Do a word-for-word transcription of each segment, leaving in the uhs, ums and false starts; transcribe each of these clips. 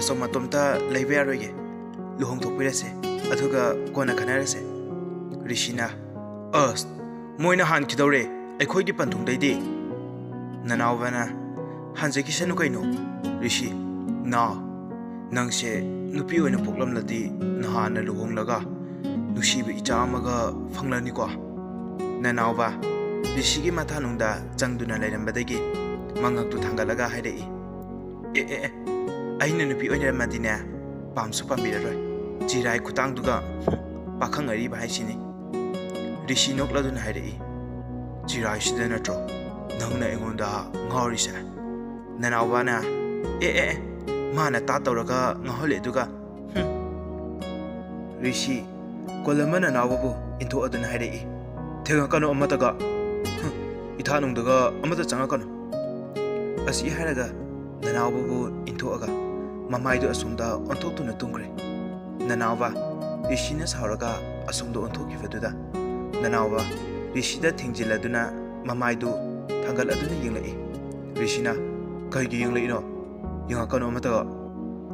ꯁꯣꯝ ꯃꯇꯣꯝꯇ ꯂꯩꯕ ꯌꯥꯔꯣꯏꯒꯦ꯫ ꯂꯨꯍꯣꯡꯊꯣꯛꯄꯤꯔꯁꯦ, ꯑꯗꯨꯒ ꯀꯣꯟꯅ ꯈꯟꯅꯔꯁꯦ꯫ ꯔꯤꯁꯤꯅ, "ꯑꯁ, ꯃꯣꯏꯅ ꯍꯥꯟꯈꯤꯗꯧꯔꯦ ꯑꯩꯈꯣꯏꯒꯤ ꯄꯟꯊꯨꯡꯗꯩꯗꯤ꯫ ꯅꯅꯥꯎꯕꯅ, "ꯍꯥꯟꯖꯈꯤꯁꯅꯨ ꯀꯩꯅꯣ ꯔꯤꯁꯤ꯫ ꯅꯥꯎ, ꯅꯪꯁꯦ ꯅꯨꯄꯤ ꯑꯣꯏꯅ ꯄꯣꯛꯂꯝꯂꯗꯤ ꯅꯍꯥꯟꯅ ꯂꯨꯍꯣꯡꯂꯒ ꯅꯨꯡꯁꯤꯕ ꯏꯆꯥ ꯑꯃꯒ ꯐꯪꯂꯅꯤꯀꯣ"꯫ ꯅꯅꯥꯎꯕ ꯔꯤꯁꯤꯒꯤ ꯃꯊꯥꯅꯨꯡꯗ ꯆꯪꯗꯨꯅ ꯂꯩꯔꯝꯕꯗꯒꯤ ꯃꯉꯛꯇꯨ ꯊꯥꯡꯒꯠꯂꯒ ꯍꯥꯏꯔꯛꯏ, "ꯑꯦ, ꯑꯦ, ꯑꯦ, ꯑꯩꯅ ꯅꯨꯄꯤ ꯑꯣꯏꯅꯔꯝꯃꯗꯤꯅꯦ, ꯄꯥꯝꯁꯨ ꯄꯥꯝꯕꯤꯔꯔꯣꯏ꯫ ꯆꯤꯔꯥꯏ ꯈꯨꯇꯥꯡꯗꯨꯒ, ꯍꯨꯝ, ꯄꯥꯈꯪ ꯑꯔꯤꯕ ꯍꯥꯏꯁꯤꯅꯤ"꯫ ꯔꯤꯁꯤ ꯅꯣꯛꯂꯗꯨꯅ ꯍꯥꯏꯔꯛꯏ, "ꯆꯤꯔꯥꯏꯁꯤꯗ ꯅꯠꯇ꯭ꯔꯣ ꯅꯪꯅ ꯑꯩꯉꯣꯟꯗ ꯉꯥꯎꯔꯤꯁꯦ?" ꯅꯅꯥꯎꯕꯅ, "ꯑꯦ, ꯑꯦ, ꯑꯦ, ꯃꯥꯅ ꯇꯥ ꯇꯧꯔꯒ ꯉꯥꯎꯍꯜꯂꯦ ꯑꯗꯨꯒ, ꯍꯨꯝ"꯫ ꯔꯤꯁꯤ ꯀꯣꯜ ꯑꯃ ꯅꯅꯥꯎꯕꯕꯨ ꯏꯟꯊꯣꯛꯑꯗꯨꯅ ꯍꯥꯏꯔꯛꯏ, "ꯊꯦꯡꯉꯛꯀꯅꯨ ꯑꯃꯠꯇꯒ, ꯍꯨꯝ, ꯏꯊꯥꯅꯨꯡꯗꯒ ꯑꯃꯠꯇ ꯆꯪꯉꯛꯀꯅꯨ"꯫ ꯑꯁꯤ ꯍꯥꯏꯔꯒ ꯅꯅꯥꯎꯕꯕꯨ ꯏꯟꯊꯣꯛꯑꯒ ꯃꯃꯥꯏꯗꯨ ꯑꯁꯣꯝꯗ ꯑꯣꯟꯊꯣꯛꯇꯨꯅ ꯇꯨꯝꯈ꯭ꯔꯦ꯫ ꯅꯅꯥꯎꯕ ꯔꯤꯁꯤꯅ ꯁꯥꯎꯔꯒ ꯑꯁꯣꯝꯗ ꯑꯣꯟꯊꯣꯛꯈꯤꯕꯗꯨꯗ ꯅꯅꯥꯎꯕ ꯔꯤꯁꯤꯗ ꯊꯦꯡꯖꯤꯜꯂꯗꯨꯅ ꯃꯃꯥꯏꯗꯨ ꯊꯥꯡꯒꯠꯂꯗꯨꯅ ꯌꯦꯡꯂꯛꯏ꯫ ꯔꯤꯁꯤꯅ, "ꯀꯩꯒꯤ ꯌꯦꯡꯂꯛꯏꯅꯣ? ꯌꯦꯡꯉꯛꯀꯅꯨ ꯑꯃꯠꯇ"꯫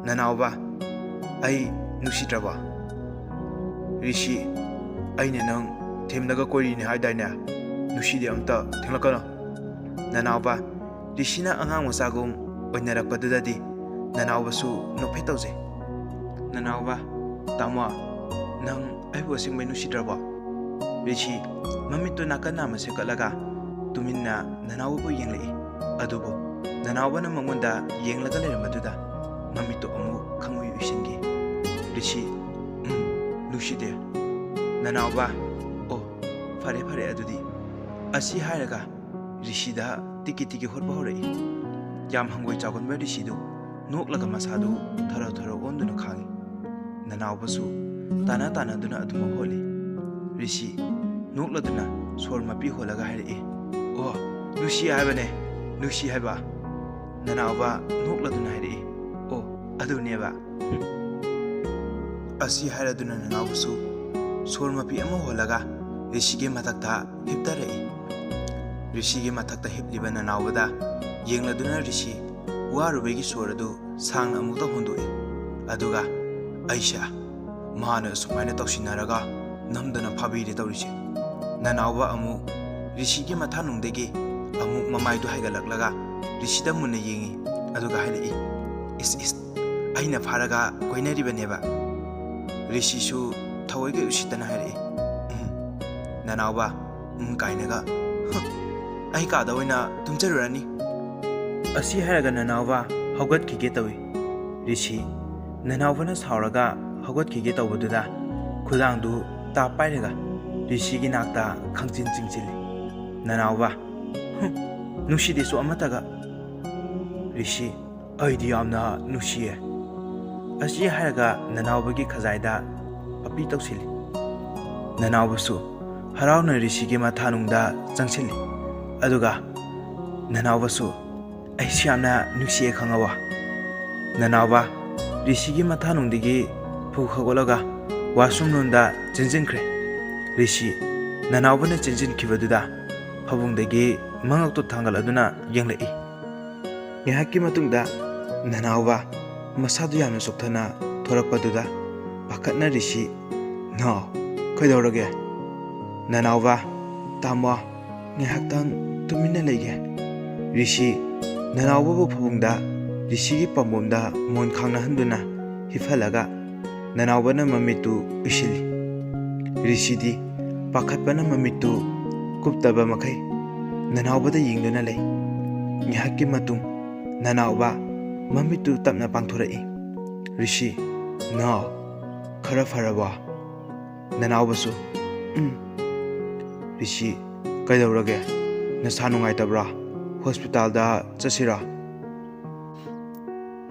ꯅꯅꯥꯎꯕ, "ꯑꯩ ꯅꯨꯡꯁꯤꯗ꯭ꯔꯕꯣ?" ꯔꯤꯁꯤ, "ꯑꯩꯅ ꯅꯪ ꯊꯦꯝꯂꯒ ꯀꯣꯏꯔꯤꯅꯤ ꯍꯥꯏꯗꯥꯏꯅꯦ? ꯅꯨꯡꯁꯤꯗꯦ, ꯑꯝꯇ ꯊꯦꯡꯂꯛꯀꯅꯨ"꯫ ꯅꯅꯥꯎꯕ, ꯔꯤꯁꯤꯅ ꯑꯉꯥꯡ ꯃꯆꯥꯒꯨꯝ ꯑꯣꯏꯅꯔꯛꯄꯗꯨꯗꯗꯤ ꯅꯅꯥꯎꯕꯁꯨ ꯅꯣꯛꯐꯦꯠ ꯇꯧꯖꯩ꯫ ꯅꯅꯥꯎꯕ, "ꯇꯥꯃꯣ, ꯅꯪ ꯑꯩꯕꯨ ꯑꯁꯦꯡꯕꯩ ꯅꯨꯡꯁꯤꯗ꯭ꯔꯕꯣ?" ꯔꯤꯁꯤ ꯃꯃꯤꯠꯇꯨ ꯅꯥꯀꯟ ꯅꯥꯝꯃ ꯁꯦꯠꯀꯠꯂꯒ ꯇꯨꯃꯤꯟꯅ ꯅꯅꯥꯎꯕꯕꯨ ꯌꯦꯡꯂꯛꯏ꯫ ꯑꯗꯨꯕꯨ ꯅꯅꯥꯎꯕꯅ ꯃꯉꯣꯟꯗ ꯌꯦꯡꯂꯒ ꯂꯩꯔꯝꯕꯗꯨꯗ ꯃꯃꯤꯠꯇꯨ ꯑꯃꯨꯛ ꯈꯪꯎꯏ ꯎꯏꯁꯤꯟꯈꯤ꯫ ꯔꯤꯁꯤ, "ꯎꯝ, ꯅꯨꯡꯁꯤꯗꯦ"꯫ ꯅꯅꯥꯎꯕ, "ꯑꯣ, ꯐꯔꯦ ꯐꯔꯦ ꯑꯗꯨꯗꯤ"꯫ ꯑꯁꯤ ꯍꯥꯏꯔꯒ ꯔꯤꯁꯤꯗ ꯇꯤꯀꯤ ꯇꯤꯀꯤ ꯍꯣꯠꯄ ꯍꯧꯔꯛꯏ꯫ ꯌꯥꯝ ꯍꯪꯒꯣꯏ ꯆꯥꯎꯒꯟꯕ ꯔꯤꯁꯤꯗꯨ ꯅꯣꯛꯂꯒ ꯃꯁꯥꯗꯨ ꯊꯔꯣ ꯊꯔꯣ ꯑꯣꯟꯗꯨꯅ ꯈꯥꯡꯏ꯫ ꯅꯅꯥꯎꯕꯁꯨ ꯇꯥꯅ ꯇꯥꯅꯗꯨꯅ ꯑꯗꯨꯃꯛ ꯍꯣꯠꯂꯤ꯫ ꯔꯤꯁꯤ ꯅꯣꯛꯂꯗꯨꯅ ꯁꯣꯔ ꯃꯄꯤ ꯍꯣꯜꯂꯒ ꯍꯥꯏꯔꯛꯏ, "ꯑꯣ, ꯅꯨꯡꯁꯤ ꯍꯥꯏꯕꯅꯦ, ꯅꯨꯡꯁꯤ ꯍꯥꯏꯕ"꯫ ꯅꯅꯥꯎꯕ ꯅꯣꯛꯂꯗꯨꯅ ꯍꯥꯏꯔꯛꯏ, "ꯑꯣ, ꯑꯗꯨꯅꯦꯕ"꯫ ꯑꯁꯤ ꯍꯥꯏꯔꯗꯨꯅ ꯅꯅꯥꯎꯕꯁꯨ ꯁꯣꯔ ꯃꯄꯤ ꯑꯃ ꯍꯣꯜꯂꯒ ꯔꯤꯁꯤꯒꯤ ꯃꯊꯛꯇ ꯍꯤꯞꯊꯔꯛꯏ꯫ ꯔꯤꯁꯤꯒꯤ ꯃꯊꯛꯇ ꯍꯤꯞꯂꯤꯕ ꯅꯅꯥꯎꯕꯗ ꯌꯦꯡꯂꯗꯨꯅ ꯔꯤꯁꯤ ꯋꯥꯔꯨꯕꯒꯤ ꯁꯣꯔ ꯑꯗꯨ ꯁꯥꯡꯅ ꯑꯃꯨꯛꯇ ꯍꯣꯟꯗꯣꯛꯏ꯫ ꯑꯗꯨꯒ ꯑꯩꯁꯦ ꯃꯥꯅ ꯑꯁꯨꯃꯥꯏꯅ ꯇꯧꯁꯤꯟꯅꯔꯒ ꯅꯝꯗꯅ ꯐꯥꯕꯤꯔꯦ ꯇꯧꯔꯤꯁꯦ꯫ ꯅꯅꯥꯎꯕ ꯑꯃꯨꯛ ꯔꯤꯁꯤꯒꯤ ꯃꯊꯥꯅꯨꯡꯗꯒꯤ ꯑꯃꯨꯛ ꯃꯃꯥꯏꯗꯨ ꯍꯥꯏꯒꯠꯂꯛꯂꯒ ꯔꯤꯁꯤꯗ ꯃꯨꯟꯅ ꯌꯦꯡꯏ꯫ ꯑꯗꯨꯒ ꯍꯥꯏꯔꯛꯏ, "ꯏꯁ ꯏꯁ, ꯑꯩꯅ ꯐꯥꯔꯒ ꯀꯣꯏꯅꯔꯤꯕꯅꯦꯕ?" ꯔꯤꯁꯤꯁꯨ ꯊꯑꯣꯏꯒ ꯎꯁꯤꯠꯇꯅ ꯍꯥꯏꯔꯛꯏ, "ꯎꯝ, ꯅꯅꯥꯎꯕ, ꯎꯝ" ꯀꯥꯏꯅꯒ, "ꯍ, ꯑꯩ ꯀꯥꯗ ꯑꯣꯏꯅ ꯇꯨꯝꯖꯔꯨꯔꯅꯤ"꯫ ꯑꯁꯤ ꯍꯥꯏꯔꯒ ꯅꯅꯥꯎꯕ ꯍꯧꯒꯠꯈꯤꯒꯦ ꯇꯧꯏ꯫ ꯔꯤꯁꯤ, ꯅꯅꯥꯎꯕꯅ ꯁꯥꯎꯔꯒ ꯍꯧꯒꯠꯈꯤꯒꯦ ꯇꯧꯕꯗꯨꯗ ꯈꯨꯗꯥꯡꯗꯨ ꯇꯥꯞ ꯄꯥꯏꯔꯒ ꯔꯤꯁꯤꯒꯤ ꯅꯥꯛꯇ ꯈꯪꯆꯤꯟ ꯆꯤꯡꯁꯤꯜꯂꯤ꯫ ꯅꯅꯥꯎꯕ, "ꯍꯨꯝ, ꯅꯨꯡꯁꯤꯗꯦꯁꯨ ꯑꯃꯠꯇꯒ"꯫ ꯔꯤꯁꯤ, "ꯑꯩꯗꯤ ꯌꯥꯝꯅ ꯅꯨꯡꯁꯤꯌꯦ"꯫ ꯑꯁꯤ ꯍꯥꯏꯔꯒ ꯅꯅꯥꯎꯕꯒꯤ ꯈꯖꯥꯏꯗ ꯑꯄꯤ ꯇꯧꯁꯤꯜꯂꯤ꯫ ꯅꯅꯥꯎꯕꯁꯨ ꯍꯔꯥꯎꯅ ꯔꯤꯁꯤꯒꯤ ꯃꯊꯥꯅꯨꯡꯗ ꯆꯪꯁꯤꯜꯂꯤ꯫ ꯑꯗꯨꯒ ꯅꯅꯥꯎꯕꯁꯨ, "ꯑꯩꯁꯨ ꯌꯥꯝꯅ ꯅꯨꯡꯁꯤꯌꯦ, ꯈꯪꯉꯕꯣ?" ꯅꯅꯥꯎꯕ ꯔꯤꯁꯤꯒꯤ ꯃꯊꯥꯅꯨꯡꯗꯒꯤ ꯐꯨ ꯈꯒꯠꯂꯒ ꯋꯥꯁꯔꯨꯝ ꯂꯣꯝꯗ ꯆꯦꯟꯁꯤꯟꯈ꯭ꯔꯦ꯫ ꯔꯤꯁꯤ ꯅꯅꯥꯎꯕꯅ ꯆꯦꯟꯁꯤꯟꯈꯤꯕꯗꯨꯗ ꯐꯃꯨꯡꯗꯒꯤ ꯃꯉꯛꯇꯨ ꯊꯥꯡꯒꯠꯂꯗꯨꯅ ꯌꯦꯡꯂꯛꯏ꯫ ꯉꯥꯏꯍꯥꯛꯀꯤ ꯃꯇꯨꯡꯗ ꯅꯅꯥꯎꯕ ꯃꯁꯥꯗꯨ ꯌꯥꯝꯅ ꯆꯣꯛꯊꯅ ꯊꯣꯔꯛꯄꯗꯨꯗ ꯄꯥꯈꯠꯅ ꯔꯤꯁꯤ, "ꯅꯥꯎ, ꯀꯩꯗꯧꯔꯒꯦ?" ꯅꯅꯥꯎꯕ, "ꯇꯥꯃꯣ, ꯉꯥꯏꯍꯥꯛꯇꯪ ꯇꯨꯃꯤꯟꯅ ꯂꯩꯒꯦ"꯫ ꯔꯤꯁꯤ ꯅꯅꯥꯎꯕꯕꯨ ꯐꯃꯨꯡꯗ ꯔꯤꯁꯤꯒꯤ ꯄꯥꯝꯕꯣꯝꯗ ꯃꯣꯟ ꯈꯥꯡꯅꯍꯟꯗꯨꯅ ꯍꯤꯞꯍꯜꯂꯒ ꯅꯅꯥꯎꯕꯅ ꯃꯃꯤꯠꯇꯨ ꯎꯏꯁꯤꯜꯂꯤ꯫ ꯔꯤꯁꯤꯗꯤ ꯄꯥꯈꯠꯄꯅ ꯃꯃꯤꯠꯇꯨ ꯀꯨꯞꯇꯕ ꯃꯈꯩ ꯅꯅꯥꯎꯕꯗ ꯌꯦꯡꯗꯨꯅ ꯂꯩ꯫ ꯉꯥꯏꯍꯥꯛꯀꯤ ꯃꯇꯨꯡ ꯅꯅꯥꯎꯕ ꯃꯃꯤꯠꯇꯨ ꯇꯞꯅ ꯄꯥꯡꯊꯣꯔꯛꯏ꯫ ꯔꯤꯁꯤ, "ꯅꯥꯎ, ꯈꯔ ꯐꯔꯕꯣ?" ꯅꯅꯥꯎꯕꯁꯨ, "ꯎꯝ"꯫ ꯔꯤꯁꯤ, "ꯀꯩꯗꯧꯔꯒꯦ? ꯅꯁꯥ ꯅꯨꯡꯉꯥꯏꯇꯕ꯭ꯔꯥ? ꯍꯣꯁꯄꯤꯇꯥꯜꯗ ꯆꯠꯁꯤꯔꯥ?"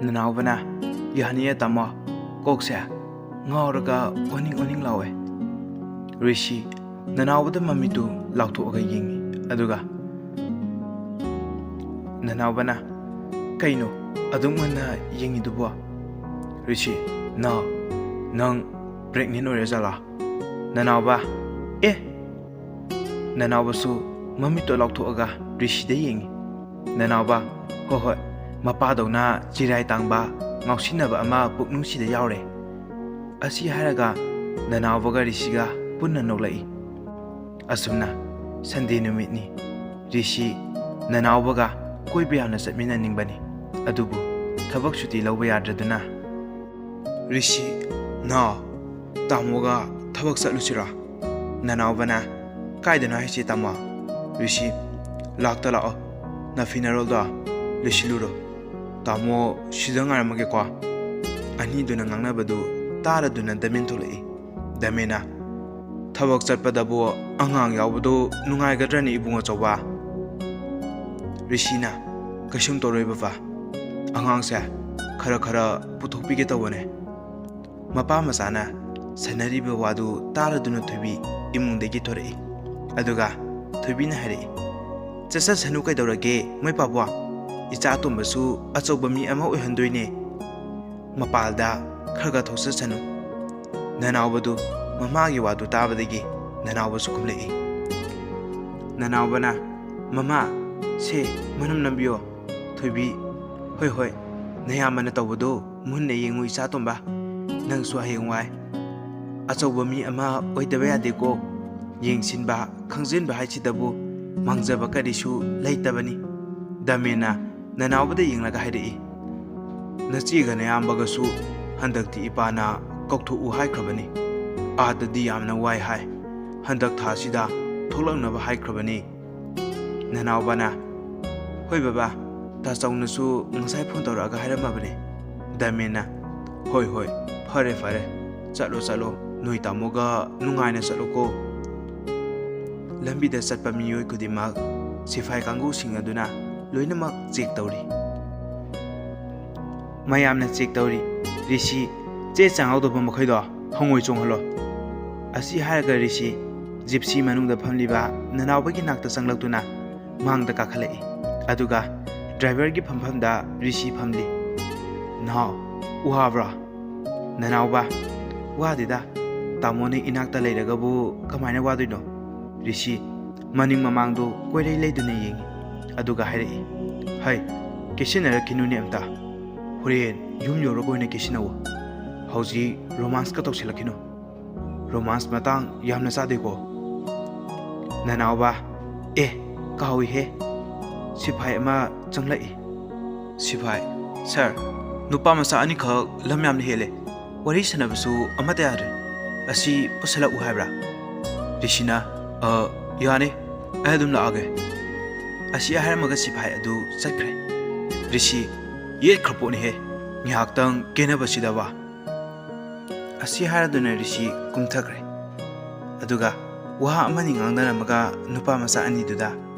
ꯅꯅꯥꯎꯕꯅ, "ꯌꯥꯅꯤꯌꯦ ꯇꯥꯃꯣ, ꯀꯣꯛꯁꯦ ꯉꯥꯎꯔꯒ ꯑꯣꯅꯤꯡ ꯑꯣꯅꯤꯡ ꯂꯥꯎꯋꯦ"꯫ ꯔꯤꯁꯤ ꯅꯅꯥꯎꯕꯗ ꯃꯃꯤꯠꯇꯨ ꯂꯥꯎꯊꯣꯛꯑꯒ ꯌꯦꯡꯉꯤ꯫ ꯑꯗꯨꯒ ꯅꯅꯥꯎꯕꯅ, "ꯀꯩꯅꯣ ꯑꯗꯨꯛ ꯉꯟꯅ ꯌꯦꯡꯉꯤꯗꯨꯕꯣ?" ꯔꯤꯁꯤ, "ꯅꯥꯎ, ꯅꯪ ꯄ꯭ꯔꯦꯒꯅꯦꯟ ꯑꯣꯏꯔꯖꯥꯠꯂꯥ?" ꯅꯅꯥꯎꯕ, "ꯑꯦ!" ꯅꯅꯥꯎꯕꯁꯨ ꯃꯃꯤꯠꯇꯣ ꯂꯥꯎꯊꯣꯛꯑꯒ ꯔꯤꯁꯤꯗ ꯌꯦꯡꯉꯤ꯫ ꯅꯅꯥꯎꯕ, "ꯍꯣꯏ ꯍꯣꯏ, ꯃꯄꯥꯗꯧꯅ ꯆꯤꯔꯥꯏ ꯇꯥꯡꯕ ꯉꯥꯎꯁꯤꯟꯅꯕ ꯑꯃ ꯄꯨꯛꯅꯨꯡꯁꯤꯗ ꯌꯥꯎꯔꯦ꯫ ꯑꯁꯤ ꯍꯥꯏꯔꯒ ꯅꯅꯥꯎꯕꯒ ꯔꯤꯁꯤꯒ ꯄꯨꯟꯅ ꯅꯣꯛꯂꯛꯏ꯫ ꯑꯁꯨꯝꯅ ꯁꯟꯗꯦ ꯅꯨꯃꯤꯠꯅꯤ꯫ ꯔꯤꯁꯤ ꯅꯅꯥꯎꯕꯒ ꯀꯣꯏꯕ ꯌꯥꯝꯅ ꯆꯠꯃꯤꯟꯅꯅꯤꯡꯕꯅꯤ, ꯑꯗꯨꯕꯨ ꯊꯕꯛ ꯁꯨꯇꯤ ꯂꯧꯕ ꯌꯥꯗ꯭ꯔꯗꯨꯅ, "ꯔꯤꯁꯤ, ꯅꯥꯎ, ꯇꯥꯃꯣꯒ ꯊꯕꯛ ꯆꯠꯂꯨꯁꯤꯔꯣ?" ꯅꯅꯥꯎꯕꯅ, "ꯀꯥꯏꯗꯅꯣ ꯍꯥꯏꯁꯦ ꯇꯥꯃꯣ?" ꯔꯤꯁꯤ, "ꯂꯥꯛꯇ ꯂꯥꯛꯑꯣ, ꯅꯐꯤꯅꯔꯣꯜꯗꯣ ꯂꯣꯏꯁꯤꯜꯂꯨꯔꯣ꯫ ꯇꯥꯃꯣ ꯁꯤꯗ ꯉꯥꯏꯔꯝꯃꯒꯦꯀꯣ꯫" ꯑꯅꯤꯗꯨꯅ ꯉꯥꯡꯅꯕꯗꯨ ꯇꯥꯔꯗꯨꯅ ꯗꯃꯦꯟ ꯊꯣꯛꯂꯛꯏ꯫ ꯗꯃꯦꯟꯅ, "ꯊꯕꯛ ꯆꯠꯄꯗꯕꯨ ꯑꯉꯥꯡ ꯌꯥꯎꯕꯗꯨ ꯅꯨꯡꯉꯥꯏꯒꯗ꯭ꯔꯅꯦ ꯏꯕꯨꯡ ꯑꯆꯧꯕ?" ꯔꯤꯁꯤꯅ, "ꯀꯩꯁꯨꯝ ꯇꯧꯔꯣꯏ ꯕꯕꯥ, ꯑꯉꯥꯡꯁꯦ ꯈꯔ ꯈꯔ ꯄꯨꯊꯣꯛꯄꯤꯒꯦ ꯇꯧꯕꯅꯦ꯫" ꯃꯄꯥ ꯃꯆꯥꯅ ꯁꯥꯟꯅꯔꯤꯕ ꯋꯥꯗꯨ ꯇꯥꯔꯗꯨꯅ ꯊꯣꯏꯕꯤ ꯏꯃꯨꯡꯗꯒꯤ ꯊꯣꯔꯛꯏ꯫ ꯑꯗꯨꯒ ꯊꯣꯏꯕꯤꯅ ꯍꯥꯏꯔꯛꯏ, "ꯆꯠꯆꯁꯅꯨ ꯀꯩꯗꯧꯔꯒꯦ ꯃꯣꯏ ꯄꯥꯕꯨꯡ? ꯏꯆꯥ ꯑꯇꯣꯝꯕꯁꯨ ꯑꯆꯧꯕ ꯃꯤ ꯑꯃ ꯑꯣꯏꯍꯟꯗꯣꯏꯅꯦ꯫ ꯃꯄꯥꯜꯗ ꯈꯔ ꯈꯔ ꯊꯣꯛꯆꯁꯅꯨ꯫" ꯅꯅꯥꯎꯕꯗꯨ ꯃꯃꯥꯒꯤ ꯋꯥꯗꯨ ꯇꯥꯕꯗꯒꯤ ꯅꯅꯥꯎꯕꯁꯨ ꯈꯨꯝꯂꯛꯏ꯫ ꯅꯅꯥꯎꯕꯅ, "ꯃꯃꯥ, ꯁꯦ, ꯃꯅꯝ ꯅꯝꯕꯤꯌꯣ꯫" ꯊꯣꯏꯕꯤ, "ꯍꯣꯏ, ꯍꯣꯏ, ꯅꯌꯥꯝꯕꯅ ꯇꯧꯕꯗꯣ ꯃꯨꯟꯅ ꯌꯦꯡꯉꯨ ꯏꯆꯥ ꯇꯣꯝꯕ꯫ ꯅꯪꯁꯨ ꯍꯌꯦꯡꯋꯥꯏ ꯑꯆꯧꯕ ꯃꯤ ꯑꯃ ꯑꯣꯏꯗꯕ ꯌꯥꯗꯦꯀꯣ꯫ ꯌꯦꯡꯁꯤꯟꯕ, ꯈꯪꯖꯤꯟꯕ ꯍꯥꯏꯁꯤꯗꯕꯨ ꯃꯥꯡꯖꯕ ꯀꯔꯤꯁꯨ ꯂꯩꯇꯕꯅꯤ꯫" ꯗꯃꯦꯟꯅ ꯅꯅꯥꯎꯕꯗ ꯌꯦꯡꯂꯒ ꯍꯥꯏꯔꯛꯏ, "ꯅꯆꯦꯒ ꯅꯌꯥꯝꯕꯒꯁꯨ ꯍꯟꯗꯛꯇꯤ ꯏꯄꯥꯅ ꯀꯧꯊꯣꯛꯎ ꯍꯥꯏꯈ꯭ꯔꯕꯅꯤ꯫ ꯑꯥꯗꯗꯤ ꯌꯥꯝꯅ ꯋꯥꯏ ꯍꯥꯏ꯫ ꯍꯟꯗꯛ ꯊꯥꯁꯤꯗ ꯊꯣꯛꯂꯛꯅꯕ ꯍꯥꯏꯈ꯭ꯔꯕꯅꯤ꯫" ꯅꯅꯥꯎꯕꯅ, "ꯍꯣꯏ ꯕꯕꯥ, ꯇꯥꯆꯧꯅꯁꯨ ꯉꯁꯥꯏ ꯐꯣꯟ ꯇꯧꯔꯛꯑꯒ ꯍꯥꯏꯔꯝꯃꯕꯅꯦ꯫" ꯗꯃꯦꯟꯅ, "ꯍꯣꯏ, ꯍꯣꯏ, ꯐꯔꯦ, ꯐꯔꯦ, ꯆꯠꯂꯣ, ꯆꯠꯂꯣ, ꯅꯣꯏ ꯇꯥꯃꯣꯒ ꯅꯨꯡꯉꯥꯏꯅ ꯆꯠꯂꯣꯀꯣ꯫" ꯂꯝꯕꯤꯗ ꯆꯠꯄ ꯃꯤꯑꯣꯏ ꯈꯨꯗꯤꯡꯃꯛ ꯁꯤꯐꯥꯏ ꯀꯥꯡꯕꯨꯁꯤꯡ ꯑꯗꯨꯅ ꯂꯣꯏꯅꯃꯛ ꯆꯦꯛ ꯇꯧꯔꯤ꯫ ꯃꯌꯥꯝꯅ ꯆꯦꯛ ꯇꯧꯔꯤ꯫ "ꯔꯤꯁꯤ, ꯆꯦ ꯆꯥꯡ ꯌꯥꯎꯗꯕ ꯃꯈꯩꯗꯣ ꯍꯪꯉꯣꯏ ꯆꯣꯡꯍꯜꯂꯣ꯫" ꯑꯁꯤ ꯍꯥꯏꯔꯒ ꯔꯤꯁꯤ ꯖꯤꯞꯁꯤ ꯃꯅꯨꯡꯗ ꯐꯝꯂꯤꯕ ꯅꯅꯥꯎꯕꯒꯤ ꯅꯥꯛꯇ ꯆꯪꯂꯛꯇꯨꯅ ꯃꯥꯡꯗ ꯀꯥꯈꯠꯂꯛꯏ꯫ ꯑꯗꯨꯒ ꯗ꯭ꯔꯥꯏꯚꯔꯒꯤ ꯐꯝꯐꯝꯗ ꯔꯤꯁꯤ ꯐꯝꯂꯤ꯫ "ꯅꯥꯎ, ꯋꯥꯕ꯭ꯔꯣ?" ꯅꯅꯥꯎꯕ, "ꯋꯥꯗꯦꯗ, ꯇꯥꯃꯣꯅ ꯏꯅꯥꯛꯇ ꯂꯩꯔꯒꯕꯨ ꯀꯃꯥꯏꯅ ꯋꯥꯗꯣꯏꯅꯣ?" ꯔꯤꯁꯤ ꯃꯅꯤꯡ ꯃꯃꯥꯡꯗꯨ ꯀꯣꯏꯂꯩ ꯂꯩꯗꯨꯅ ꯌꯦꯡꯏ꯫ ꯑꯗꯨꯒ ꯍꯥꯏꯔꯛꯏ, "ꯍꯩ, ꯀꯦꯁꯤꯟꯅꯔꯛꯈꯤꯅꯨꯅꯦ ꯑꯝꯇ꯫ ꯍꯣꯔꯦꯟ ꯌꯨꯝ ꯌꯧꯔꯒ ꯑꯣꯏꯅ ꯀꯦꯁꯤꯟꯅꯧ꯫ ꯍꯧꯖꯤꯛ ꯔꯣꯃꯥꯟꯁꯀ ꯇꯧꯁꯤꯜꯂꯛꯈꯤꯅꯨ꯫ ꯔꯣꯃꯥꯟꯁ ꯃꯇꯥꯡ ꯌꯥꯝꯅ ꯆꯥꯗꯦꯀꯣ꯫ ꯅꯅꯥꯎꯕ, ꯑꯦ, ꯀꯥꯎꯏꯍꯦ꯫ ꯁꯤꯐꯥꯏ ꯑꯃ ꯆꯪꯂꯛꯏ꯫ ꯁꯤꯐꯥꯏ, "ꯁꯥꯔ, ꯅꯨꯄꯥ ꯃꯆꯥ ꯑꯅꯤꯈꯛ ꯂꯝ ꯌꯥꯝꯅ ꯍꯦꯜꯂꯦ꯫ ꯋꯥꯔꯤ ꯁꯥꯟꯅꯕꯁꯨ ꯑꯃꯠꯇ ꯌꯥꯗ꯭ꯔꯦ꯫ ꯑꯁꯤ ꯄꯨꯁꯜꯂꯛꯎ ꯍꯥꯏꯕ꯭ꯔꯥ?" ꯔꯤꯁꯤꯅ, "ꯑ, ꯌꯥꯅꯤ꯫ ꯑꯩ ꯑꯗꯨꯝ ꯂꯥꯛꯑꯒꯦ꯫" ꯑꯁꯤ ꯍꯥꯏꯔꯝꯃꯒ ꯁꯤꯐꯥꯏ ꯑꯗꯨ ꯆꯠꯈ꯭ꯔꯦ꯫ ꯔꯤꯁꯤ, "ꯌꯦꯠꯈ꯭ꯔ ꯄꯣꯠꯅꯤꯍꯦ꯫ ꯉꯥꯏꯍꯥꯛꯇꯪ ꯀꯦꯅꯕꯁꯤꯗꯕ꯫" ꯑꯁꯤ ꯍꯥꯏꯔꯗꯨꯅ ꯔꯤꯁꯤ ꯀꯨꯝꯊꯈ꯭ꯔꯦ꯫ ꯑꯗꯨꯒ ꯋꯥ ꯑꯃꯅꯤ ꯉꯥꯡꯅꯔꯝꯃꯒ ꯅꯨꯄꯥ ꯃꯆꯥ ꯑꯅꯤꯗꯨꯗ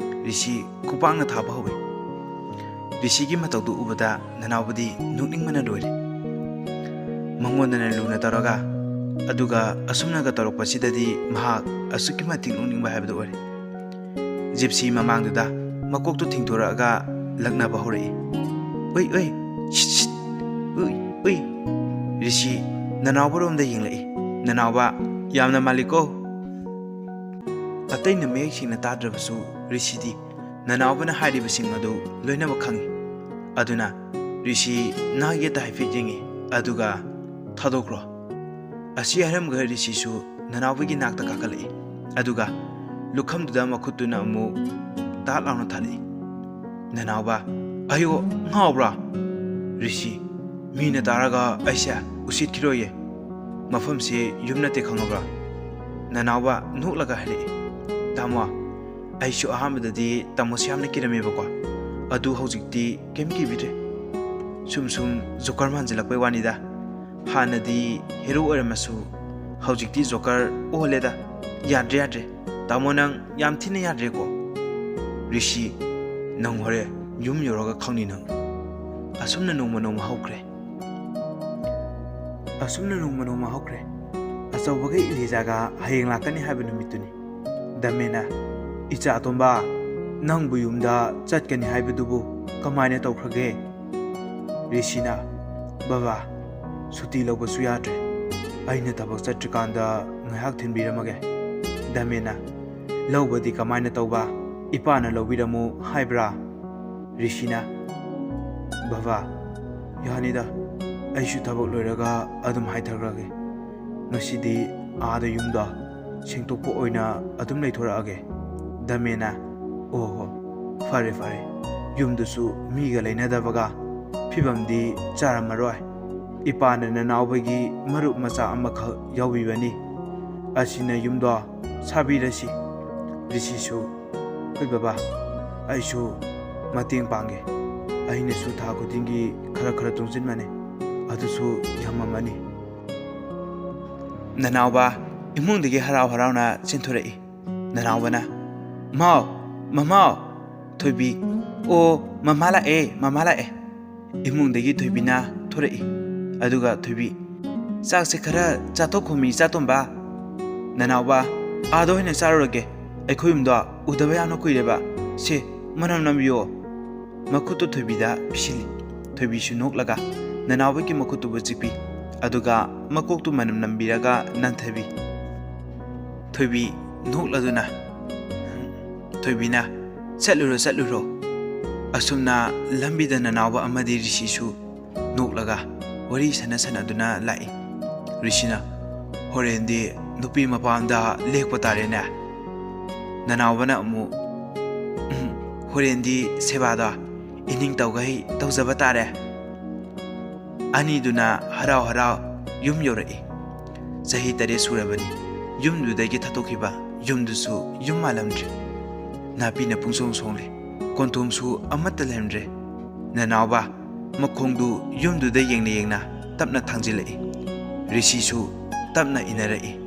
ꯔꯤꯁꯤ ꯈꯨꯄꯥꯛꯅ ꯊꯥꯕ ꯍꯧꯏ꯫ ꯔꯤꯁꯤꯒꯤ ꯃꯇꯧꯗꯨ ꯎꯕꯗ ꯅꯅꯥꯎꯕꯗꯤ ꯅꯣꯛꯅꯤꯡꯕꯅ ꯂꯣꯏꯔꯦ꯫ ꯃꯉꯣꯟꯗꯅ ꯂꯨꯅ ꯇꯧꯔꯒ, ꯑꯗꯨꯒ ꯑꯁꯨꯝꯅꯒ ꯇꯧꯔꯛꯄꯁꯤꯗꯗꯤ ꯃꯍꯥꯛ ꯑꯁꯨꯛꯀꯤ ꯃꯇꯤꯛ ꯅꯣꯛꯅꯤꯡꯕ ꯍꯥꯏꯕꯗꯨ ꯑꯣꯏꯔꯦ꯫ ꯖꯤꯞꯁꯤ ꯃꯃꯥꯡꯗꯨꯗ ꯃꯀꯣꯛꯇꯨ ꯊꯤꯡꯗꯣꯔꯛꯑꯒ ꯂꯛꯅꯕ ꯍꯧꯔꯛꯏ꯫ "ꯎꯏ, ꯎꯏ, ꯁꯤꯠ, ꯁꯤꯠ, ꯎꯏ, ꯎꯏ꯫" ꯔꯤꯁꯤ ꯅꯅꯥꯎꯕꯔꯣꯝꯗ ꯌꯦꯡꯂꯛꯏ꯫ ꯅꯅꯥꯎꯕ, "ꯌꯥꯝꯅ ꯃꯥꯜꯂꯤꯀꯣ?" ꯑꯇꯩꯅ ꯃꯌꯦꯛ ꯁꯦꯡꯅ ꯇꯥꯗ꯭ꯔꯕꯁꯨ ꯔꯤꯁꯤꯗꯤ ꯅꯅꯥꯎꯕꯅ ꯍꯥꯏꯔꯤꯕꯁꯤꯡ ꯑꯗꯨ ꯂꯣꯏꯅꯃꯛ ꯈꯪꯏ꯫ ꯑꯗꯨꯅ ꯔꯤꯁꯤ ꯅꯥꯛ ꯌꯦꯠꯇ ꯍꯥꯏꯐꯦꯠ ꯌꯦꯡꯏ, ꯑꯗꯨꯒ "ꯊꯥꯗꯣꯛꯈ꯭ꯔꯣ꯫" ꯑꯁꯤ ꯍꯥꯏꯔꯝꯃꯒ ꯔꯤꯁꯤꯁꯨ ꯅꯅꯥꯎꯕꯒꯤ ꯅꯥꯛꯇ ꯀꯥꯈꯠꯂꯛꯏ, ꯑꯗꯨꯒ ꯂꯨꯈꯝꯗꯨꯗ ꯃꯈꯨꯠꯇꯨꯅ ꯑꯃꯨꯛ ꯇꯥꯠ ꯂꯥꯎꯅ ꯊꯥꯔꯛꯏ꯫ ꯅꯅꯥꯎꯕ, "ꯑꯌꯣ, ꯉꯥꯎꯕ꯭ꯔꯥ?" ꯔꯤꯁꯤ, "ꯃꯤꯅ ꯇꯥꯔꯒ ꯑꯩꯁꯦ ꯎꯁꯤꯠꯈꯤꯔꯣꯏꯌꯦ꯫ ꯃꯐꯝꯁꯤ ꯌꯨꯝ ꯅꯠꯇꯦ, ꯈꯪꯉꯕ꯭ꯔꯥ?" ꯅꯅꯥꯎꯕ ꯅꯣꯛꯂꯒ ꯍꯥꯏꯔꯛꯏ, "ꯇꯥꯃꯣ, ꯑꯩꯁꯨ ꯑꯍꯥꯟꯕꯗꯗꯤ ꯇꯥꯃꯣꯁꯦ ꯌꯥꯝꯅ ꯀꯤꯔꯝꯃꯦꯕꯀꯣ, ꯑꯗꯨ ꯍꯧꯖꯤꯛꯇꯤ ꯀꯩꯝ ꯀꯤꯕꯤꯗ꯭ꯔꯦ꯫ ꯁꯨꯝ ꯁꯨꯝ ꯖꯣꯀꯔ ꯃꯥꯟꯁꯤꯜꯂꯛꯄꯩ ꯋꯥꯅꯤꯗ꯫ ꯍꯥꯟꯅꯗꯤ ꯍꯦꯔꯣ ꯑꯣꯏꯔꯝꯃꯁꯨ ꯍꯧꯖꯤꯛꯇꯤ ꯖꯣꯀꯔ ꯑꯣꯜꯂꯦꯗ꯫ ꯌꯥꯗ꯭ꯔꯦ, ꯌꯥꯗ꯭ꯔꯦ꯫ ꯇꯥꯃꯣ, ꯅꯪ ꯌꯥꯝ ꯊꯤꯅ ꯌꯥꯗ꯭ꯔꯦꯀꯣ꯫" ꯔꯤꯁꯤ, "ꯅꯪ ꯍꯣꯔꯦꯟ ꯌꯨꯝ ꯌꯧꯔꯒ ꯈꯪꯅꯤ ꯅꯪ꯫" ꯑꯁꯨꯝꯅ ꯅꯣꯡꯃ ꯅꯣꯡꯃ ꯍꯧꯈ꯭ꯔꯦ꯫ ꯑꯁꯨꯝꯅ ꯅꯣꯡꯃ ꯅꯣꯡꯃ ꯍꯧꯈ꯭ꯔꯦ꯫ ꯑꯆꯧꯕꯒ ꯏꯂꯤꯖꯥꯒ ꯍꯌꯦꯡ ꯂꯥꯛꯀꯅꯤ ꯍꯥꯏꯕ ꯅꯨꯃꯤꯠꯇꯨꯅꯤ꯫ ꯗꯃꯦꯅ, "ꯏꯆꯥ ꯑꯇꯣꯝꯕ, ꯅꯪꯕꯨ ꯌꯨꯝꯗ ꯆꯠꯀꯅꯤ ꯍꯥꯏꯕꯗꯨꯕꯨ ꯀꯃꯥꯏꯅ ꯇꯧꯈ꯭ꯔꯒꯦ?" ꯔꯤꯁꯤꯅ, "ꯕꯕꯥ, ꯁꯨꯇꯤ ꯂꯧꯕꯁꯨ ꯌꯥꯗ꯭ꯔꯦ꯫ ꯑꯩꯅ ꯊꯕꯛ ꯆꯠꯇ꯭ꯔꯤꯀꯥꯟꯗ ꯉꯥꯏꯍꯥꯛ ꯊꯤꯟꯕꯤꯔꯝꯃꯒꯦ꯫" ꯗꯃꯦꯅ, "ꯂꯧꯕꯗꯤ ꯀꯃꯥꯏꯅ ꯇꯧꯕ? ꯏꯄꯥꯅ ꯂꯧꯕꯤꯔꯝꯃꯨ ꯍꯥꯏꯕ꯭ꯔꯥ?" ꯔꯤꯁꯤꯅ, "ꯕꯕꯥ, ꯌꯥꯅꯤꯗ, ꯑꯩꯁꯨ ꯊꯕꯛ ꯂꯣꯏꯔꯒ ꯑꯗꯨꯝ ꯍꯥꯏꯊꯈ꯭ꯔꯒꯦ꯫ ꯉꯁꯤꯗꯤ ꯑꯥꯗ ꯌꯨꯝꯗꯣ ꯁꯦꯡꯗꯣꯛꯄ ꯑꯣꯏꯅ ꯑꯗꯨꯝ ꯂꯩꯊꯣꯔꯛꯑꯒꯦ꯫ ꯗꯃꯦꯅ, ꯑꯣ ꯍꯣ, ꯐꯔꯦ ꯐꯔꯦ, ꯌꯨꯝꯗꯨꯁꯨ ꯃꯤꯒ ꯂꯩꯅꯗꯕꯒ ꯐꯤꯕꯝꯗꯤ ꯆꯥꯔꯝꯃꯔꯣꯏ꯫ ꯏꯄꯥꯅ ꯅꯅꯥꯎꯕꯒꯤ ꯃꯔꯨꯞ ꯃꯆꯥ ꯑꯃꯈꯛ ꯌꯥꯎꯕꯤꯕꯅꯤ꯫ ꯑꯁꯤꯅ ꯌꯨꯝꯗꯣ ꯁꯥꯕꯤꯔꯁꯤ꯫" ꯔꯤꯁꯤꯁꯨ, "ꯍꯣꯏ ꯕꯕꯥ, ꯑꯩꯁꯨ ꯃꯇꯦꯡ ꯄꯥꯡꯒꯦ꯫ ꯑꯩꯅꯁꯨ ꯊꯥ ꯈꯨꯗꯤꯡꯒꯤ ꯈꯔ ꯈꯔ ꯇꯨꯡꯁꯤꯟꯕꯅꯦ꯫ ꯑꯗꯨꯁꯨ ꯌꯥꯝꯃꯝꯃꯅꯤ꯫" ꯅꯅꯥꯎꯕ ꯏꯃꯨꯡꯗꯒꯤ ꯍꯔꯥꯎ ꯍꯔꯥꯎꯅ ꯆꯦꯟꯊꯣꯔꯛꯏ꯫ ꯅꯅꯥꯎꯕꯅ, "ꯃꯥꯎ, ꯃꯃꯥꯎ!" ꯊꯣꯏꯕꯤ, "ꯑꯣ, ꯃꯃꯥ ꯂꯥꯛꯑꯦ, ꯃꯃꯥ ꯂꯥꯛꯑꯦ꯫" ꯏꯃꯨꯡꯗꯒꯤ ꯊꯣꯏꯕꯤꯅ ꯊꯣꯔꯛꯏ꯫ ꯑꯗꯨꯒ ꯊꯣꯏꯕꯤ, "ꯆꯥꯛꯁꯦ ꯈꯔ ꯆꯥꯊꯣꯛꯈꯣꯃꯤ, ꯏꯆꯥꯇꯣꯝꯕ꯫" ꯅꯅꯥꯎꯕ, "ꯑꯥꯗ ꯑꯣꯏꯅ ꯆꯥꯔꯨꯔꯒꯦ, ꯑꯩꯈꯣꯏ ꯌꯨꯝꯗꯣ ꯎꯗꯕ ꯌꯥꯝꯅ ꯀꯨꯏꯔꯦꯕ꯫ ꯁꯦ, ꯃꯅꯝ ꯅꯝꯕꯤꯌꯣ꯫" ꯃꯈꯨꯠꯇꯨ ꯊꯣꯏꯕꯤꯗ ꯄꯤꯁꯤꯜꯂꯤ꯫ ꯊꯣꯏꯕꯤꯁꯨ ꯅꯣꯛꯂꯒ ꯅꯅꯥꯎꯕꯒꯤ ꯃꯈꯨꯠꯇꯨꯕꯨ ꯆꯤꯛꯄꯤ꯫ ꯑꯗꯨꯒ ꯃꯀꯣꯛꯇꯨ ꯃꯅꯝ ꯅꯝꯕꯤꯔꯒ ꯅꯥꯟꯊꯕꯤ꯫ ꯊꯣꯏꯕꯤ ꯅꯣꯛꯂꯗꯨꯅ, ꯊꯣꯏꯕꯤꯅ, "ꯆꯠꯂꯨꯔꯣ, ꯆꯠꯂꯨꯔꯣ꯫" ꯑꯁꯨꯝꯅ ꯂꯝꯕꯤꯗ ꯅꯅꯥꯎꯕ ꯑꯃꯗꯤ ꯔꯤꯁꯤꯁꯨ ꯅꯣꯛꯂꯒ ꯋꯥꯔꯤ ꯁꯥꯟꯅ ꯁꯥꯟꯅꯗꯨꯅ ꯂꯥꯛꯏ꯫ ꯔꯤꯁꯤꯅ, "ꯍꯣꯔꯦꯟꯗꯤ ꯅꯨꯄꯤ ꯃꯄꯥꯝꯗ ꯂꯦꯛꯄ ꯇꯥꯔꯦꯅꯦ꯫" ꯅꯅꯥꯎꯕꯅ ꯑꯃꯨꯛ, "ꯎꯝ, ꯍꯣꯔꯦꯟꯗꯤ ꯁꯦꯕꯥꯗꯣ ꯏꯅꯤꯡ ꯇꯧꯒꯩ ꯇꯧꯖꯕ ꯇꯥꯔꯦ꯫" ꯑꯅꯤꯗꯨꯅ ꯍꯔꯥꯎ ꯍꯔꯥꯎ ꯌꯨꯝ ꯌꯧꯔꯛꯏ꯫ ꯆꯍꯤ ꯇꯔꯦꯠ ꯁꯨꯔꯕꯅꯤ ꯌꯨꯝꯗꯨꯗꯒꯤ ꯊꯥꯗꯣꯛꯈꯤꯕ꯫ ꯌꯨꯝꯗꯨꯁꯨ ꯌꯨꯝ ꯃꯥꯜꯂꯝꯗ꯭ꯔꯦ꯫ ꯅꯥꯄꯤꯅ ꯄꯨꯡꯁꯣꯡ ꯁꯣꯡꯂꯦ꯫ ꯀꯣꯟꯊꯣꯡꯁꯨ ꯑꯃꯠꯇ ꯂꯩꯔꯝꯗ꯭ꯔꯦ꯫ ꯅꯅꯥꯎꯕ ꯃꯈꯣꯡꯗꯨ ꯌꯨꯝꯗꯨꯗ ꯌꯦꯡꯅ ꯌꯦꯡꯅ ꯇꯞꯅ ꯊꯥꯡꯖꯤꯜꯂꯛꯏ꯫ ꯔꯤꯁꯤꯁꯨ ꯇꯞꯅ ꯏꯟꯅꯔꯛꯏ꯫